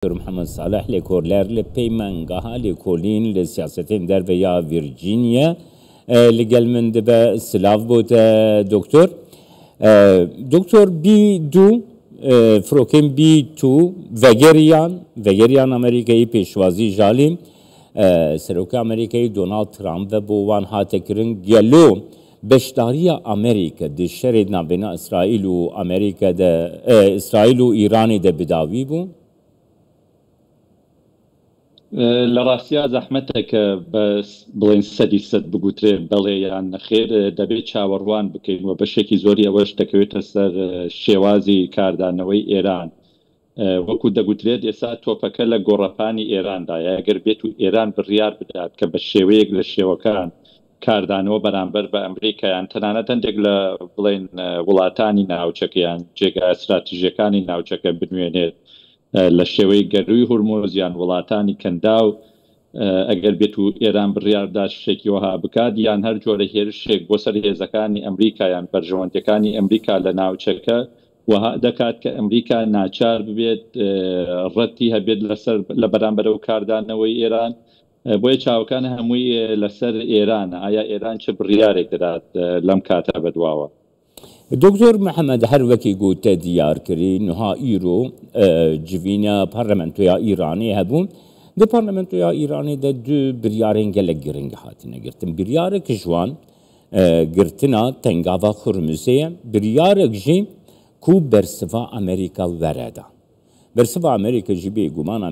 دکتۆر محەمەد ساڵح لێکۆلەر لە پەیمانگەها لێکۆلین لە سیاسەتێن دەرڤە یا ڤیرجینیا لەگەل من دبە. سلاڤ بۆ تە دکتۆر. دکتۆر بی دوو فرۆکێن بی تو ڤەگەریان ڤەگەریان ئەمریکایی پێشوازی ژالی سەرۆک ئەمریکایی دۆناڵد ترامپ ڤە بۆ وان هاتە کرن گەلۆ بەشدارییا ئەمریکا د شەرێ ناڤێنا ئیسرائیل و ئەمریکا دە ئیسرائیل و ئیرانێ دە بداوی بوو؟ لە ڕاستیا زەحمەتە کە بە بڵێین سەدی سەد بگوترێ بەڵێ یان نەخێر، دەبێت چاوەڕوان بکەین و بەشێکی زۆری ئەوەش دەکەوێتە سەر شێوازی کاردانەوەی ئێران. وەکو دەگوترێت ئێستا تۆپەکە لە گۆڕەپانی ئێراندایە، ئەگەر بێت و ئێران بڕیار بدات کە بە شێوەیەک لە شێوەکان کاردانەوە بەرامبەر بە ئەمریکا یان تەنانەت هەندێک لە بڵێین وڵاتانی ناوچەکە یان جێگا ستراتیژیەکانی ناوچەکە بنوێنێت لە شێوەی گەرووی هورمز یان وڵاتانی کەنداو، ئەگەر بێت و ئێران بڕیار بدات شتێکی وەها بکات یان هەر جۆرە هێرشێک بۆ سەر هێزەکانی ئەمریکا یان بەرژەوەندیەکانی ئەمریکا لە ناوچەکە وەها دەکات کە ئەمریکا ناچار ببێت ڕەتی هەبێت لەسەر لە بەرامبەر ئەو کاردانەوەی ئێران. بۆیە چاوەکان هەمووی لەسەر ئێرانە، ئایا ئێران چ بڕیارێک دەدات لەم کاتە بەدواوە؟ دکتۆر محەمەد هەر وەکی گو تە دیار کری نها ئیرۆ جڤینە پارلەمەنتۆیا ئیرانێ هەبوو. دە پارلەمەنتۆیا ئیرانێ دە دو بریارێن گەلەک گرنگ هاتنە گرتن. بریارێک ژ وان گرتنا تەنگاڤا خورمزێ یە، بریارێک ژی کو بەرسڤا ئەمریکا وەرە دا. بەرسڤا ئەمریکا ژی بێ گومان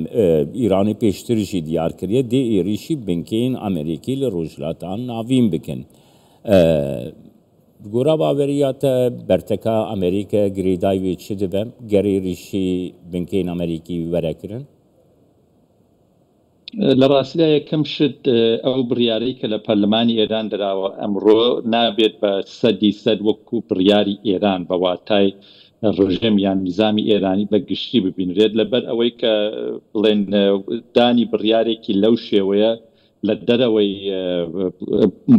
ئیرانێ پێشتر ژی دیار کریە دێ ئێریشی بنکەیên ئەمریکی لە ڕۆژهەڵاتا ناڤین بکن. گۆرا باوەرییا تە بەرتەکا ئەمریکا گرێدای وێ چ دبە گەر ئێریشی بنکەیên ئەمریکی وەرە کرن؟ لە ڕاستیدا یەکەم شت ئەو بڕیارەی کە لە پەرلەمانی ئێران دراوە ئەمڕۆ نابێت بە سەدی سەد وەکو بڕیاری ئێران بە واتای ڕژێم یان نیزامی ئێرانی بە گشتی ببینرێت، لەبەر ئەوەی کە بڵێن دانی بڕیارێکی لەو شێوەیە لە دەرەوەی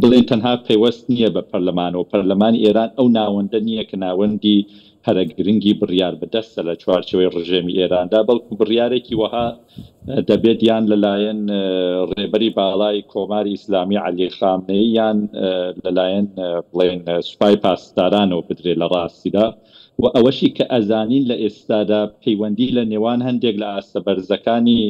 بڵێن تەنها پەیوەست نییە بە پەرلەمانەوە، پەرلەمانی ئێران ئەو ناوەندە نییە کە ناوەندی هەرە گرنگی بڕیار بەدەستە لە چوارچێوەی ڕژێمی ئێراندا، بەڵکو بڕیارێکی وەها دەبێت یان لەلایەن ڕێبەری باڵای کۆماری ئیسلامی عەلی خامنەیی یان لەلایەن بڵێن سوپای پاسدارانەوە بدرێت لە ڕاستیدا و ئەوەشی کە ئەزانین لە ئێستادا پەیوەندی لە نێوان هەندێک لە ئاستە بەرزەکانی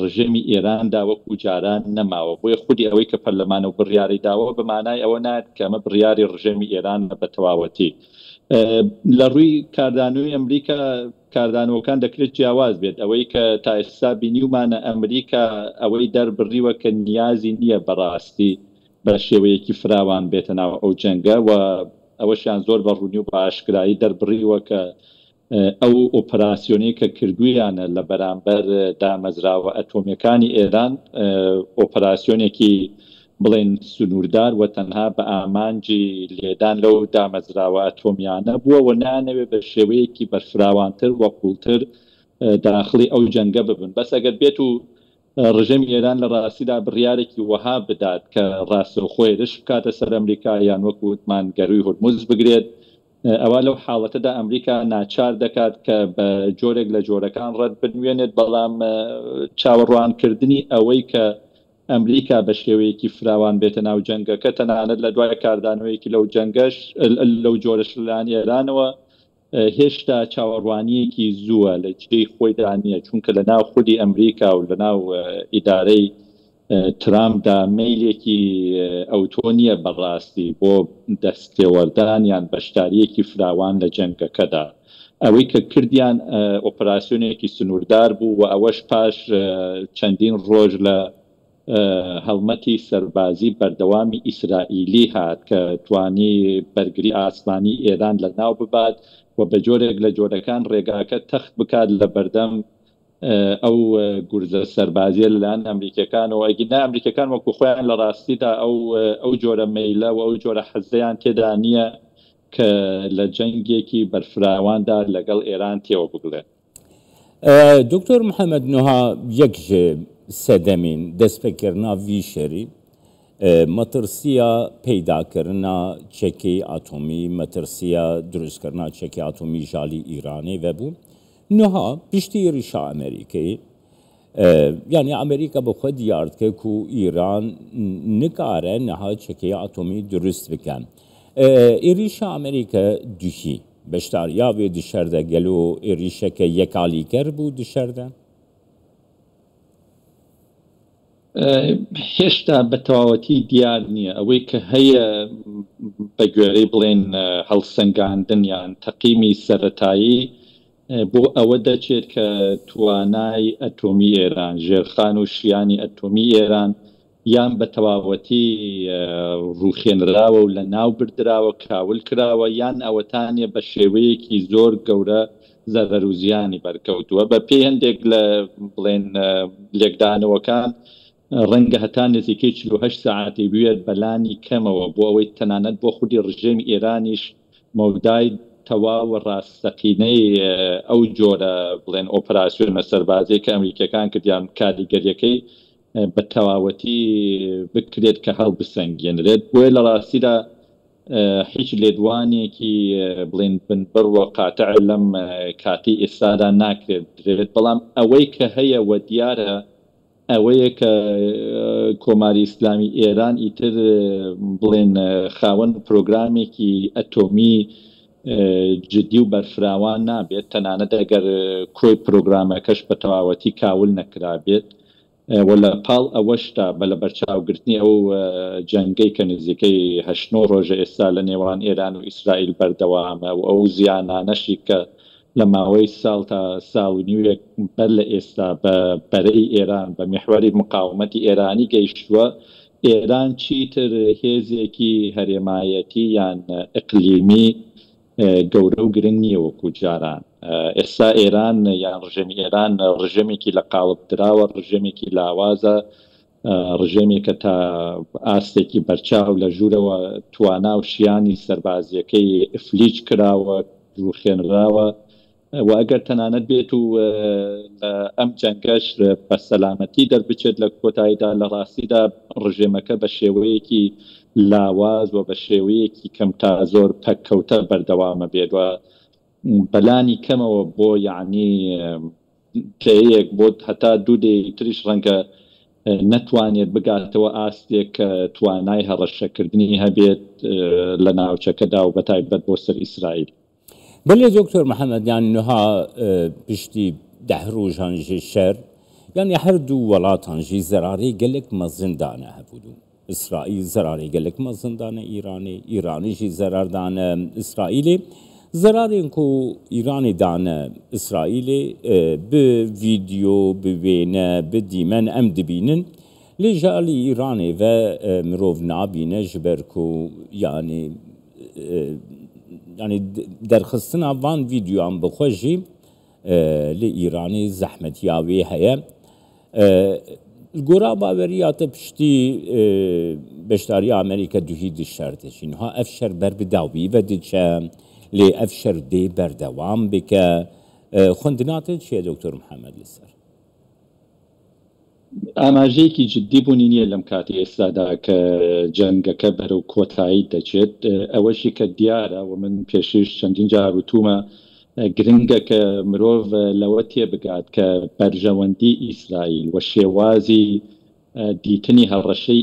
ڕژێمی ئێراندا وەکو جاران نەماوە، بۆیە خودی ئەوەی کە پەرلەمان ئەو بڕیارەی داوە بە مانای ئەوە نایەت کە ئەمە بڕیاری ڕژێمی ئێرانە بە تەواوەتی. لە ڕووی کاردانەوەی ئەمریکا، کاردانەوەکان دەکرێت جیاواز بێت، ئەوەی کە تا ئێستا بینیومانە ئەمریکا ئەوەی دەربڕیوە کە نیازی نییە بەڕاستی بە شێوەیەکی فراوان بێتە ناو ئەو جەنگە و ئەوەشیان زۆر بە ڕوونی و بە ئاشکرایی دەربڕیوە کە ئەو ئۆپەراسیۆنەی کە کردوویانە لە بەرامبەر دامەزراوە ئەتۆمییەکانی ئێران ئۆپەراسیۆنێکی بڵێین سنووردار و تەنها بە ئامانجی لێدان لەو دامەزراوە ئەتۆمییانە بووە و نایانەوێت بە شێوەیەکی بەرفراوانتر و قووڵتر داخڵی ئەو جەنگە ببن. بەس ئەگەر بێت و ڕژێمی ئێران لە ڕاستیدا بڕیارێکی وەها بدات کە ڕاستەوخۆ هێرش بکاتە سەر ئەمریکا یان وەکو وتمان گەرووی هورمز بگرێت، ئەوا لەو حاڵەتەدا ئەمریکا ناچار دەکات کە بە جۆرێک لە جۆرەکان ڕەت بنوێنێت، بەڵام چاوەڕوانکردنی ئەوەی کە ئەمریکا بە شێوەیەکی فراوان بێتە ناو جەنگەکە، تەنانەت لە دوای کاردانەوەیەکی لەو جەنگەش لەو جۆرەش لەلایەن ئێرانەوە، هێشتا چاوەڕوانییەکی زووە، لە جێی خۆیدا نییە، چونکە لە ناو خودی ئەمریکا و لە ناو ئیدارەی ترامپدا مەیلێکی ئەوتۆ نییە بە ڕاستی بۆ دەستێوەردان یان بەشدارییەکی فراوان لە جەنگەکەدا. ئەوەی کە کردیان ئۆپەراسیۆنێکی سنووردار بوو و ئەوەش پاش چەندین ڕۆژ لە هەڵمەتی سەربازی بەردەوامی ئیسرائیلی هات کە توانی بەرگری ئاسمانی ئێران لەناو ببات و بە جۆرێک لە جۆرەکان ڕێگاکە تەخت بکات لە بەردەم ئەو گورزە سەربازیە لەلایەن ئەمریکیەکانەوە، ئەگینا ئەمریکیەکان وەکو خۆیان لە ڕاستیدا ئەو ئەو جۆرە مەیلە و ئەو جۆرە حەزەیان تێدا نییە کە لە جەنگێکی بەرفراواندا لەگەڵ ئێران تێوە بگلێن. دکتۆر محەمەد نوها یەک ژ سەدەمین دەستپێکردنا ڤی شەری مەترسیە پەیداکردنا چەکی ئاتۆمی، مەترسیە دروستکردنا چەکی ئاتۆمی ژالی ئیرانێ ڤە بوو. Niha piştî êrîşa Amerîkayê yanî Amerîka bi xwe diyar dike ku Îran nikare niha çekeyê atomî dirust bike. Êrîşa Amerîka duhî beşdariya wê di şer de gelo êrîşeke yekalîker bû di şer de? هێشتا بە تەواوەتی دیار نییە. ئەوەی کە هەیە بە گوێرەی بڵێن هەڵسەنگاندن یان تەقیمی سەرەتایی بۆ ئەوە دەچێت کە توانای ئەتۆمی ئێران، ژێرخان و شیانی ئەتۆمی ئێران یان بە تەواوەتی ڕووخێنراوە و لەناو بردراوە، کاول کراوە، یان ئەوەتانێ بە شێوەیەکی زۆر گەورە زەرەر و زیانی بەرکەوتووە. بە پێی هەندێک لە بڵێن لێکدانەوەکان ڕەنگە هەتا نزیکەی 48 سەعاتی بوێت بەلانی کەمەوە بۆ ئەوەی تەنانەت بۆ خودی ڕژێمی ئێرانیش مەودای تەواو و ڕاستەقینەی ئەو جۆرە بڵێن ئۆپراسیۆنە سەربازیەی کە ئەمریکیەکان کردیان کاریگەریەکەی بە تەواوەتی بکرێت کە هەڵبسەنگێنرێت. بۆیە لە ڕاستیدا هیچ لێدوانێکی بڵێن بنبڕ و قاتع لەم کاتەی ئێستادا ناکرێت بدرێت، بەڵام ئەوەی کە هەیە و دیارە ئەوەیە کە کۆماری ئیسلامی ئێران ئیتر بڵێن خاوەن پرۆگرامێکی ئەتۆمی جدی و بەرفراوان نابێت، تەنانەت ئەگەر کۆی پرۆگرامەکەش بە تەواوەتی کاول نەکرابێت. و لە پاڵ ئەوەشدا بە لەبەرچاوگرتنی ئەو جەنگەی کە نزیکەی هەشت نۆ ڕۆژە ئێستا لە نێوان ئێران و ئیسرائیل بەردەوامە و ئەو زیانانەشی کە لە ماوەی ساڵ تا ساڵ و نیوێک بەر لە ئێستا بە بەرەی ئێران، بە میحوەری مقاومەتی ئێرانی گەیشتووە، ئێران چیتر هێزێکی هەرێمایەتی یان ئیقلیمی گەورە و گرنگ نییە وەکو جاران. ئێستا ئێران یان ڕژێمی ئێران ڕژێمێکی لە قاڵب دراوە، ڕژێمێکی لاوازە، ڕژێمێکە تا ئاستێکی بەرچاو لە ژوورەوە توانا و شیانی سەربازییەکەی ئفلیج کراوە، ڕووخێنراوە و ئەگەر تەنانەت بێت و لە ئەم جەنگەش بە سەلامەتی دەربچێت لە کۆتاییدا لە ڕاستیدا ڕژێمەکە بە شێوەیەکی لاواز و بە شێوەیەکی کەم تا زۆر پەککەوتە بەردەوامە بێت و بەلانی کەمەوە بۆ یەعنی دەیەک بۆ هەتا دوو دەیەی تریش ڕەنگە نەتوانێت بگاتەوە ئاستێک کە توانای هەڕەشەکردنی هەبێت لە ناوچەکەدا و بەتایبەت بۆ سەر ئیسرائیل. بەلێ دۆکتۆر محەمەد یان نها پشتی دە روژان ژی شەر یانی هەر دوو وەڵاتان ژی زەرارێ گەلەک مەزن دانە هەڤودو ئیسرائیل زەرارێ گەلەک مەزن دانە ئیرانێ ئیرانی ژی زەرار دانە ئیسرائیلێ زەرارێن کو ئیرانێ دانە ئیسرائیلێ ب ڤیدیۆ ب وێنە ب دیمەن ئەم دبینن لێ ژە ئەلی ئیرانێ ڤە مرۆڤ نابینە ژ بەر کو یانی یانی دەرخستنا ڤان ڤیدیۆان ب خوە ژی ل ئیرانێ زەحمەتیا وێ هەیە. گۆرا باوەرییا تە پشتی بەشدارییا ئەمریکا دوهی د شەر دە ژی نها ئەڤ شەر بەر ب داوی ڤە دچە لێ ئەڤ شەر دێ بەردەوام بکە. خوەندنا تە چیە دۆکتۆر محەمەد لە سەر؟ ئاماژەیەکی جددی بوونی نییە لەم کاتی ئێستادا کە جەنگەکە بەرەو کۆتایی دەچێت. ئەوەشی کە دیارە و من پێشتریش چەندین جار وتوومە، گرنگە کە مرۆڤ لەوە تێبگات کە بەرژەوەندی ئیسرائیل و شێوازی دیتنی هەڕەشەی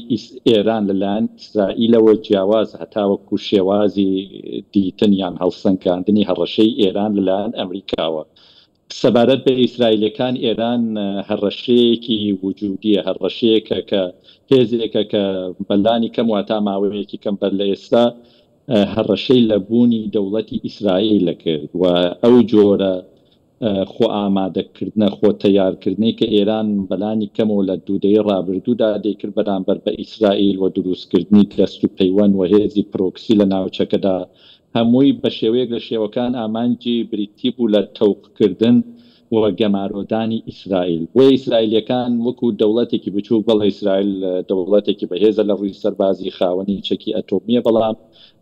ئێران لەلایەن ئیسرائیلەوە جیاوازە هەتاوەکو شێوازی دیتن یان هەڵسەنگاندنی هەڕەشەی ئێران لەلایەن ئەمریکاوە. سەبارەت بە ئیسرائیلەکان، ئێران هەڕەشەیەکی وجودیە، هەڕەشەیەکە کە هێزێکە کە بەلانی کەم واتا ماوەیەکی کەم بەر لە ئێستا هەڕەشەی لە بوونی دەوڵەتی ئیسرائیل کرد و ئەو جۆرە خۆ ئامادەکردنە، خۆ تەیارکردنەی کە ئێران بەلانی کەمەوە لە دوو دەیەی ڕابردوودا دەیکرد بەرامبەر بە ئیسرائیل و دروستکردنی دەست و پەیوەند و هێزی پرۆکسی لە ناوچەکەدا هەمووی بە شێوەیەک لە شێوەکان ئامانجی بریتی بوو لە تەوقکردن و گەمارۆدانی ئیسرائیل. بۆیە ئیسرائیلییەکان وەکو دەوڵەتێکی بچووک، بەڵێ ئیسرائیل دەوڵەتێکی بەهێزە لە ڕووی سەربازی، خاوەنی چەکی ئەتۆمییە، بەڵام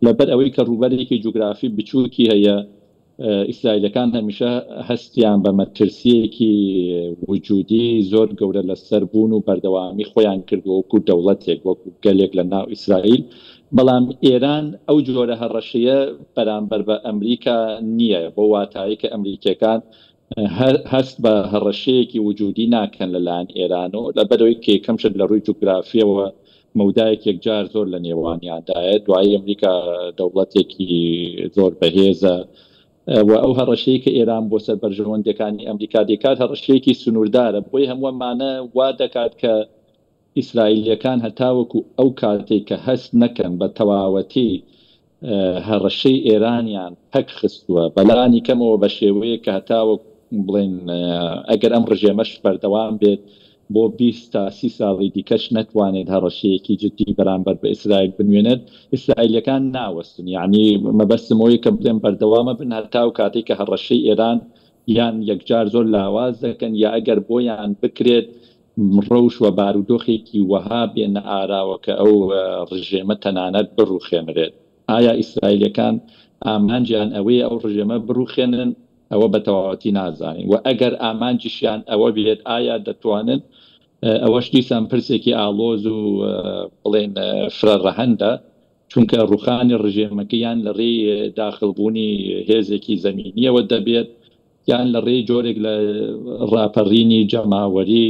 لەبەر ئەوەی کە ڕووبەرێکی جوگرافی بچووکی هەیە، ئیسرائیلەکان هەمیشە هەستیان بە مەترسییەکی وجودی زۆر گەورە لەسەر بوون و بەردەوامی خۆیان کردووە وەکو دەوڵەتێک، وەکو گەلێک لە ناو ئیسرائیل. بەڵام ئێران ئەو جۆرە هەڕەشەیە بەرامبەر بە ئەمریکا نییە، بەو واتایەی کە ئەمریکییەکان. هەست بە هەڕەشەیەکی وجودی ناکەن لەلایەن ئێرانەوە، لەبەرئەوەی کە یەکەم شت لە ڕووی جوگرافییەوە مەودایەکی یەکجار زۆر لە نێوانیاندایە، دوایی ئەمریکا دەوڵەتێکی زۆر بەهێزە و ئەو هەڕەشەی کە ئێران بۆ سەر بەرژەوەندییەکانی ئەمریکا دەیکات هەڕەشەیەکی سنووردارە، بۆیە هەموو ئەمانە وا دەکات کە ئیسرائیلییەکان هەتاوەکو ئەو کاتەی کە هەست نەکەن بە تەواوەتی هەڕەشەی ئێرانیان پەک خستووە، بەلانی کەمەوە بە شێوەیەک کە هەتاوەک بڵێن ئەگەر ئەم ڕژێمەش بەردەوام بێت بۆ 20 تا 30 ساڵی دیکەش نەتوانێت هەڕەشەیەکی جدی بەرامبەر بە ئیسرائیل بنوێنێت، ئیسرائیلییەکان ناوەستن. یەعنی مەبەستم ئەوەیە کە بڵێم بەردەوامە بن هەتا ئەو کاتەی کە هەڕەشەی ئێران یان یەکجار زۆر لاواز دەکەن یا ئەگەر بۆیان بکرێت ڕەوش و بارودۆخێکی وەها بێنە ئاراوە کە ئەو ڕژێمە تەنانەت بڕوخێنرێت. ئایا ئیسرائیلیەکان ئامانجیان ئەوەیە ئەو ڕژێمە بڕوخێنن؟ ئەوە بە تەواوەتی نازانین و ئەگەر ئامانجیشیان ئەوە بێت ئایا دەتوانن؟ ئەوەش دیسان پرسێکی ئاڵۆز و بڵێین فرە ڕەهەندە، چونکە ڕوخانی ڕژێمەکە یان لە ڕێی داخڵبوونی هێزێکی زەمینییەوە دەبێت یان لە ڕێی جۆرێک لە ڕاپەڕینی جەماوەری،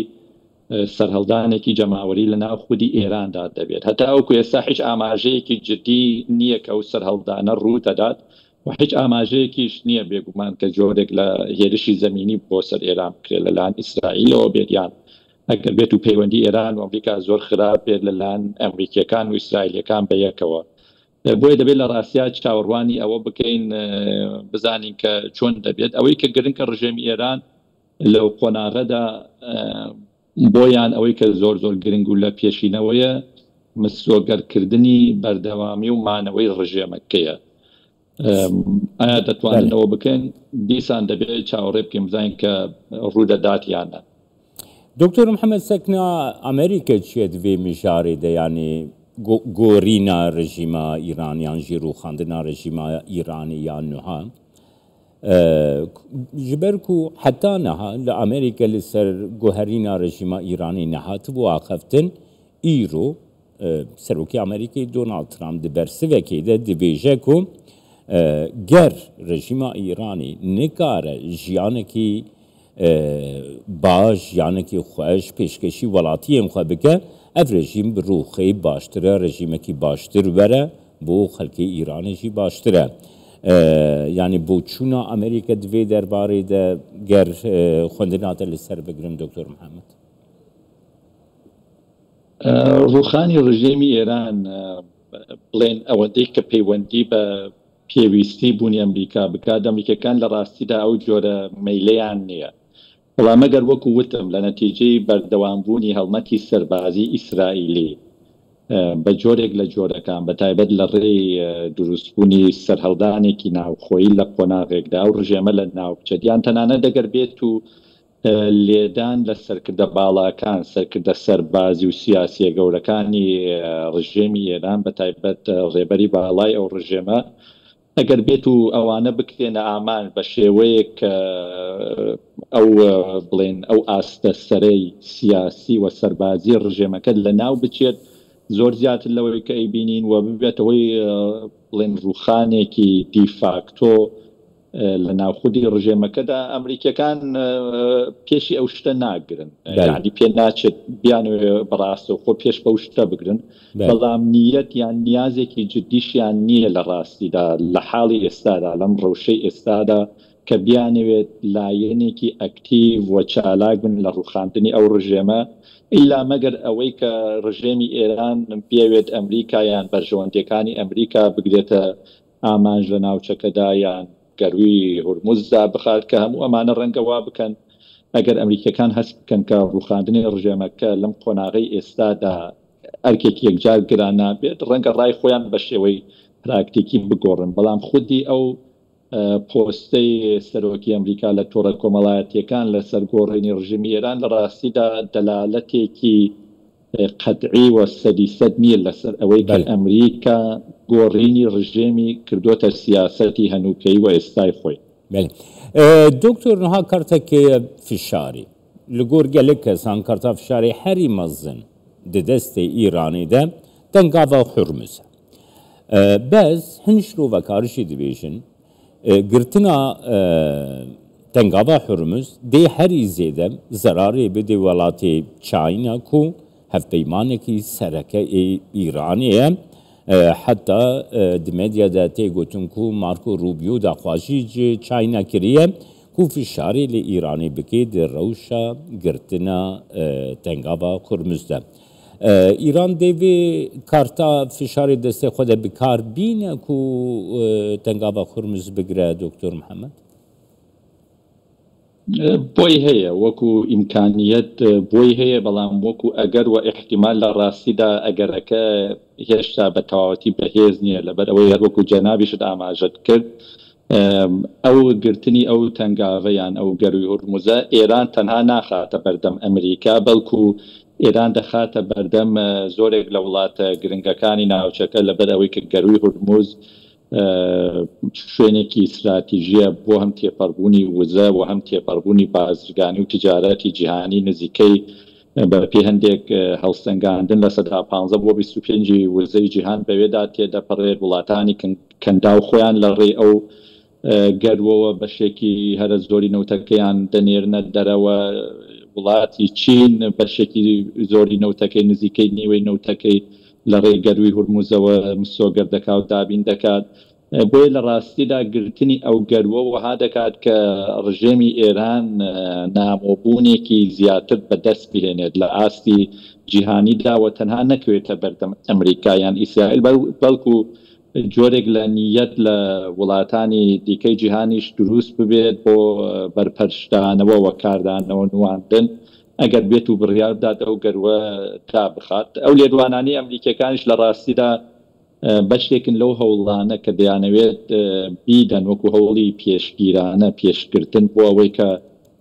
سەرهەڵدانێکی جەماوەری لە ناو خودی ئێراندا دەبێت. هەتاوەکو ئێستا هیچ ئاماژەیەکی جدی نییە کە ئەو سەرهەڵدانە ڕوو دەدات و هیچ ئاماژەیەکیش نییە بێگومان کە جۆرێک لە هێرشی زەمینی بۆ سەر ئێران بکرێت لەلایەن ئیسرائیلەوە بێت یان ئەگەر بێت و پەیوەندی ئێران و ئەمریکا زۆر خراپ بێت لەلایەن ئەمریکییەکان و ئیسرائیلییەکان بە یەکەوە. بۆیە دەبێت لە ڕاستیا چاوەڕوانی ئەوە بکەین بزانین کە چۆن دەبێت. ئەوەی کە گرنگە ڕژێمی ئێران لەو قۆناغەدا بۆیان ئەوەی کە زۆر زۆر گرنگ و لە پێشینەوەیە مسۆگەرکردنی بەردەوامی و مانەوەی ڕژێمەکەیە. ئایا دەتوانن ئەوە بکەن؟ دیسان دەبێت چاوەڕێ بکەین بزانین کە ڕوودەدات یان نا. دکتۆر محەمەد سەکنا ئەمریکا چیە دڤێ مژارێ دە یانێ گۆرینا رژیما ئیران یان ژی روخاندنا رژیما ئیرانێ یا نوها ji ber ku heta niha li Amerîka li ser guherîna rejîma Îranê nehatibû axeftin, îro Serokê Amerîkayê Donald Trump di bersivekê de dibêje ku ger rejîma Îranê nikare jiyanekî baş, jiyanekî xweş pêşkêşî welatiyên xwe bike, ev rejîm bi rûxê baştir e, rejîmekî baştir were bo xelkê Îranê jî baştir e. Yanî boçûna Amerîka di vê derbarê de ger xwendina te li ser bigirim Doktor Mihemed. ڕووخانی ڕژێمی ئێران بڵێن ئەوەندەی کە پەیوەندی بە پێویستی بوونی ئەمریکا بکات، ئەمریکیەکان لە ڕاستیدا ئەو جۆرە مەیلەیان نییە. بەڵام ئەگەر وەکو وتم لە نەتیجەی بەردەوامبوونی هەڵمەتی سەربازی ئیسرائیلی بە جۆرێک لە جۆرەکان بە تایبەت لە ڕێی دروستبوونی سەرهەڵدانێکی ناوخۆیی لە قۆناغێکدا ئەو ڕژێمە لە ناو بچێت یان تەنانەت ئەگەر بێت و لێدان لە سەرکردە باڵاکان، سەرکردە سەربازی و سیاسییە گەورەکانی ڕژێمی ئێران، بە تایبەت ڕێبەری باڵای ئەو ڕژێمە، ئەگەر بێت و ئەوانە بکرێنە ئامانج بە شێوەیەک کە ئەو بڵێن ئەو ئاستە سەرەی سیاسی و سەربازی ڕژێمەکە لەناو بچێت زۆر زیاتر لەوەی کە ئەیبینین و ببێتە هۆی بڵێن ڕووخانێکی دیفاکتۆ لە ناوخودی ڕژێمەکەدا ئەمریکیەکان پێشی ئەو شتە ناگرن یعنی پێ ناچێت بیانەوێ بەڕاستەوخۆ پێش بەو شتە بگرن بەڵام نیەت یان نیازێکی جدیشیان نییە لە ڕاستیدا لە حاڵی ئێستادا لەم ڕەوشەی ئێستادا کە بیانەوێت لایەنێکی ئەکتیڤ و چالاک بن لە ڕوخاندنی ئەو ڕژێمە ئیلا مەگەر ئەوەی کە ڕژێمی ئێران بیەوێت ئەمریکا یان بەرژەوەندیەکانی ئەمریکا بگرێتە ئامانج لە ناوچەکەدا یان گەرووی هورمزدا بخات کە هەموو ئەمانە ڕەنگە وا بکەن ئەگەر ئەمریکییەکان هەست بکەن کە ڕووخاندنی ڕژێمەکە لەم قۆناغەی ئێستادا ئەرکێکی یەکجار گران نابێت ڕەنگە ڕای خۆیان بە شێوەی پراکتیکی بگۆڕن بەڵام خودی ئەو پۆستەی سەرۆکی ئەمریکا لە تۆڕە کۆمەڵایەتییەکان لەسەر گۆڕینی ڕژێمی ئێران لە ڕاستیدا دەلالەتێکی قەتعی و سەدی سەد نییە لەسەر ئەوەی کە ئەمریکا گۆڕینی ڕژێمی کردۆتە سیاسەتی هەنووکەیی و ئێستای خۆی. بەلێ دکتۆر نها کارتەکێ فشاری li gor gelek kesan karta fişarê herî mezin di destê Îranê de tengava Hurmuz e. Bez hin şirovekar jî dibêjin girtina Tengava Hurmuz dê herî zêde zerarê bide welatê China ku hevpeymanekî sereke ê Îranê ye. Heta di medya de tê gotin ku Marco Rubio daxwazî ji China kiriye ku fişarê li Îranê bike di rewşa girtina Tengava Hurmuz de. Îran dê vê karta fişarê destê xwe de bi kar bîne ku Tengava Hurmuz bigire Doktor Mihemed? بۆی هەیە وەکو ئیمکانیەت بۆی هەیە، بەڵام وەکو ئەگەر و ئیحتیمال لە ڕاستیدا ئەگەرەکە هێشتا بە تەواوەتی بەهێز نییە، لەبەر ئەوەی هەر وەکو جەنابیشت ئاماژەت کرد ئەو گرتنی ئەو تەنگاڤە یان ئەو گەرووی هورموزە ئێران تەنها ناخاتە بەردەم ئەمریکا، بەڵکو ئێران دەخاتە بەردەم زۆرێک لە وڵاتە گرنگەکانی ناوچەکە، لەبەر ئەوەی کە گەرووی هورموز شوێنێکی ستراتیژییە بۆ هەم تێپەڕبوونی وزە و هەم تێپەڕبوونی بازرگانی و تجارەتی جیهانی، نزیکەی بە پێی هەندێک هەڵسەنگاندن 15% بۆ 25 ی وزەی جیهان بەوێدا تێدەپەڕێت، وڵاتانی کەنداو خۆیان لە ڕێی ئەو گەرووەوە بەشێکی هەرە زۆری نەوتەکەیان دەنێرنە دەرەوە، وڵاتی چین بەشێکی زۆری نەوتەکەی نزیکەی نیوەی نەوتەکەی لە ڕێی گەرووی هورموزەوە مسۆگەر دەکا و دابین دەکات. بۆیە لە ڕاستیدا گرتنی ئەو گەرووە وەها دەکات کە ڕژێمی ئێران نامۆبوونێکی زیاتر بە دەست بهێنێت لە ئاستی جیهانیدا و تەنها نەکەوێتە بەردەم ئەمریکا یان ئیسرائیل بەڵکو جۆرێک لە نیەت لە وڵاتانی دیکەی جیهانیش دروست ببێت بۆ بەرپەرچدانەوە و کاردانەوە نواندن ئەگەر بێت و بڕیار بدات ئەو گەرووە دابخات. ئەو لێدوانانەی ئەمریکییەکانیش لە ڕاستیدا بەشێکن لەو هەوڵانە کە دەیانەوێت بیدەن وەکو هەوڵی پێشگیرانە، پێشگرتن بۆ ئەوەی کە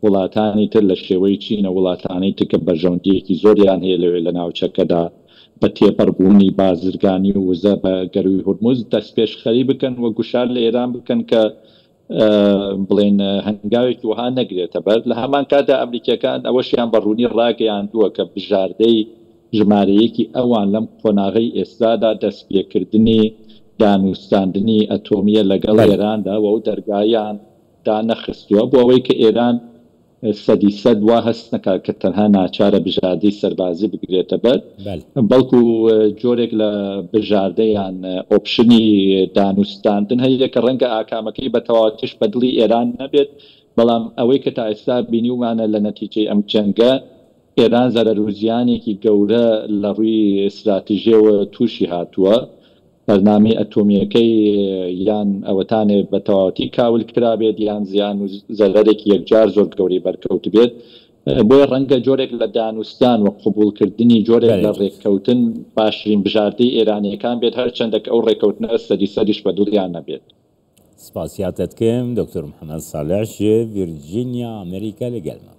وڵاتانی تر لە شێوەی چین و وڵاتانی تر کە بەرژەوەندییەکی زۆریان هەیە لەوێ لە ناوچەکەدا بە تێپەڕبوونی بازرگانی و وزە بە گەرووی هورمز دەستپێشخەری بکەن و گوشار لە ئێران بکەن کە بڵێن هەنگاوێکی وەها نەگرێتە بەر. لە هەمان کاتدا ئەمریکییەکان ئەوەشیان بە ڕوونی ڕاگەیاندووە کە بژاردەی ژمارە یەکی ئەوان لەم قۆناغەی ئێستادا دەستپێکردنی دانوستاندنی ئەتۆمییە لەگەڵ ئێراندا و ئەو دەرگایان دانەخستووە بۆ ئەوەی کە ئێران سەدی سەد وا هەست نەکات کە تەنها ناچارە بژاردەی سەربازی بگرێتە بەر، بەڵکو جۆرێک لە بژاردە یان ئۆپشنی دانوستاندن هەیە کە ڕەنگە ئاکامەکەی بە تەواوەتیش بە دڵی ئێران نەبێت، بەڵام ئەوەی کە تا ئێستا بینیومانە لە نەتیجەی ئەم جەنگە، ئێران زەرەر و زیانێکی گەورە لە ڕووی ستراتیژییەوە تووشی هاتووە. بەرنامەی ئەتۆمییەکەی یان ئەوەتانێ بە تەواوەتی کاول کرابێت یان زیان و زەرەرێکی یەکجار زۆر گەورەی بەرکەوتبێت. بۆیە ڕەنگە جۆرێک لە دانوستان و قبوڵکردنی جۆرێک لە ڕێککەوتن باشترین بژاردەی ئێرانییەکان بێت، هەرچەندە کە ئەو ڕێککەوتنە سەدی سەدیش بە دڵیان نەبێت. سپاسیاتت کەم دکتۆر محمد صالح ژ ڤیرجینیا ئەمریکا لەگەلمە.